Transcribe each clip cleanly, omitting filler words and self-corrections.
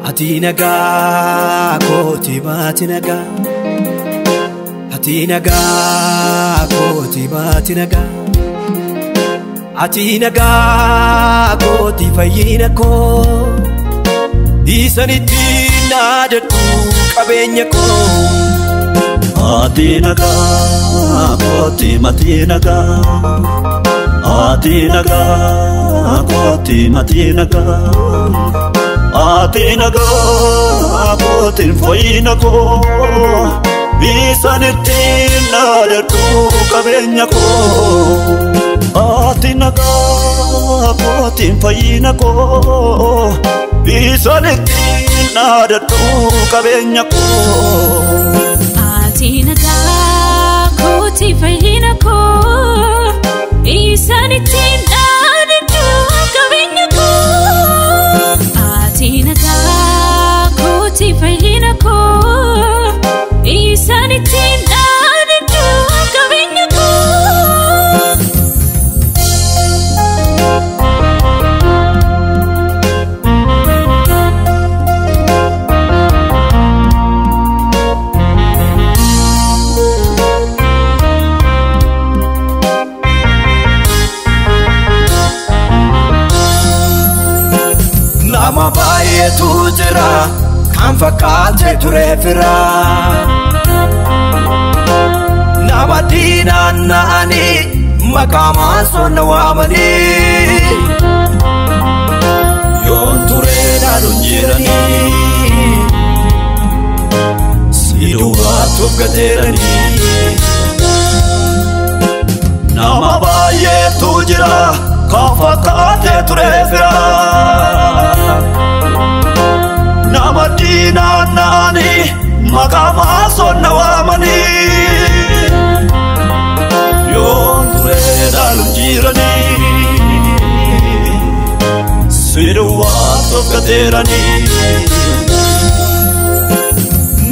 Ati nagaa kooti baati nagaa. Ati nagaa kooti baati nagaa. Ati nagaa kooti fayyina koo. Isanitti naadadhu qabeenya koo. Ati nagaa kooti mati nagaa. Ati nagaa kooti mati nagaa. Ati nagaa kootiin fayyina koo. Isanitti naadadhu qabeenya koo. Ati nagaa kootiin fayyina koo. Isanitti naadadhu qabeenya koo. Ati nagaa kootiin fayyina koo. Isanitti naadadhu qabeenya koo. Ati nagaa kooti fayyina koo. Isanitti naadadhu qabeenya koo. Nama baay'eetu jira kan fakkaatee ture fira. Nama diinaan na'anii maqaa maasonna waamanii. Yoon ture dhaaluun jiranii si duwwaatu of gateeranii. Nama baay'eetu jira kan fakkaatee ture fira. Nama diinaan na'anii maqaa maasonna waamanii. Yoon ture dhaaluun jiranii si duwwaatu of gateeranii.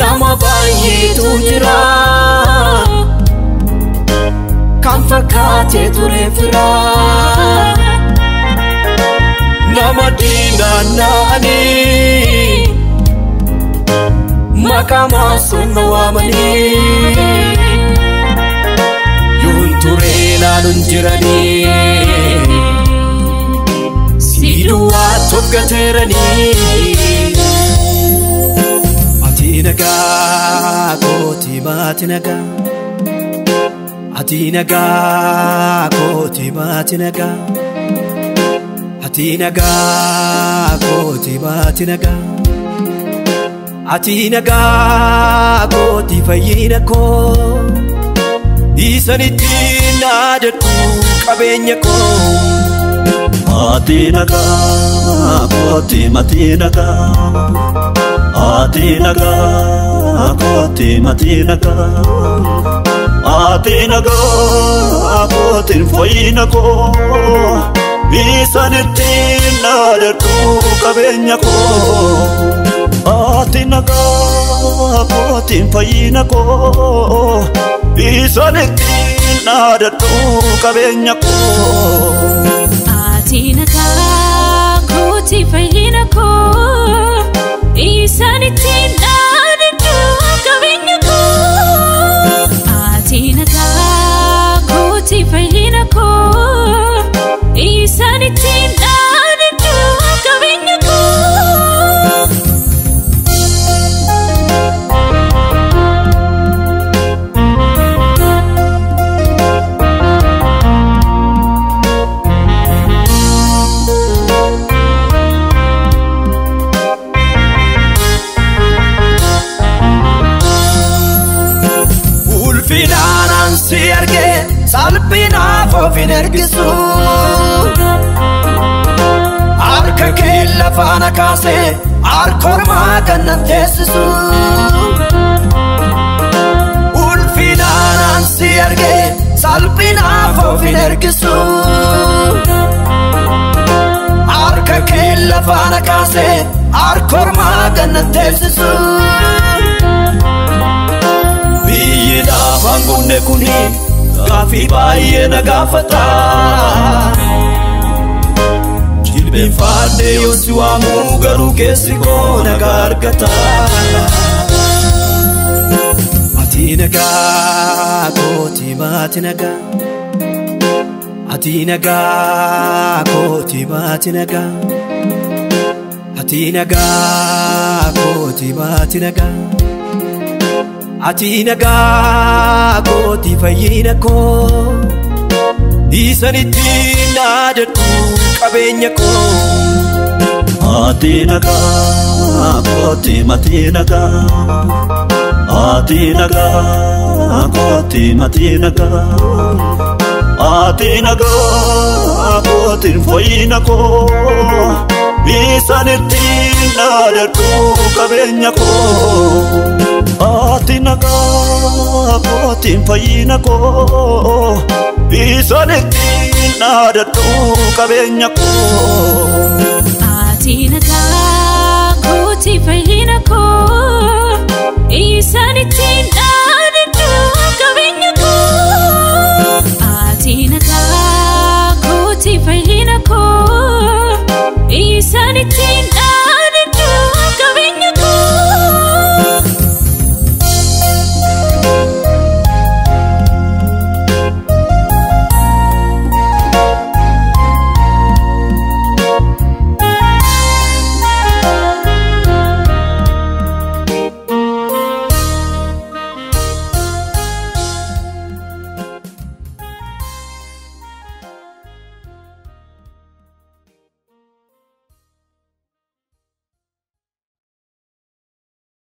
Nama baay'eetu jira kan fakkaatee ture fira. Nama diinaan na'anii maqaa maasonna waamanii. Yoon ture ilaaluun jiranii si duwwaatu of gateeranii. Ati nagaa kooti baati nagaa. Ati nagaa kooti baati nagaa. Ati nagaa kooti baati nagaa. Ati nagaa kooti fayyina koo. Isanitti naadadhu qabeenya koo. Ati nagaa kooti mati nagaa. Ati nagaa kooti mati nagaa. Ati nagaa kootiin fayyina koo. Isanitti naadadhu qabeenya koo. Ati nagaa kootiin fayyina koo. Isanitti naadadhu qabeenya koo. Ati nagaa kooti fayyina koo. Isanitti naadadhu qabeenya koo. Ati nagaa kooti fayyina koo. Isanitti naadadhu qabeenya koo. Ulfinaan si argee salphinaaf of hin ergisu. Harka kee lafaana kaasee harka ormaa kan nan teessisu. Ulfinaan si argee salphinaaf of hin ergisu. Harka kee lafaana kaasee harka ormaa kan nan teessisu. Biyyi lafaan gubne kuni gaaffii baay'ee na gaafata. Jilbeenfadhee yoo si waamu garuu keessi koo nagaa argata. Ati nagaa kooti maati nagaa. Ati nagaa kooti maati nagaa. Ati nagaa kooti maati nagaa. Ati nagaa kooti fayyina koo. Isanitti naadadhu qabeenya koo. Ati nagaa kooti mati nagaa. Ati nagaa kooti mati nagaa. Ati nagaa kooti fayyina koo. Isanitti naadadhu qabeenya koo. Ati nagaa kooti fayyina koo. Isanitti naadadhu qabeenya koo. Ati nagaa kooti fayyina.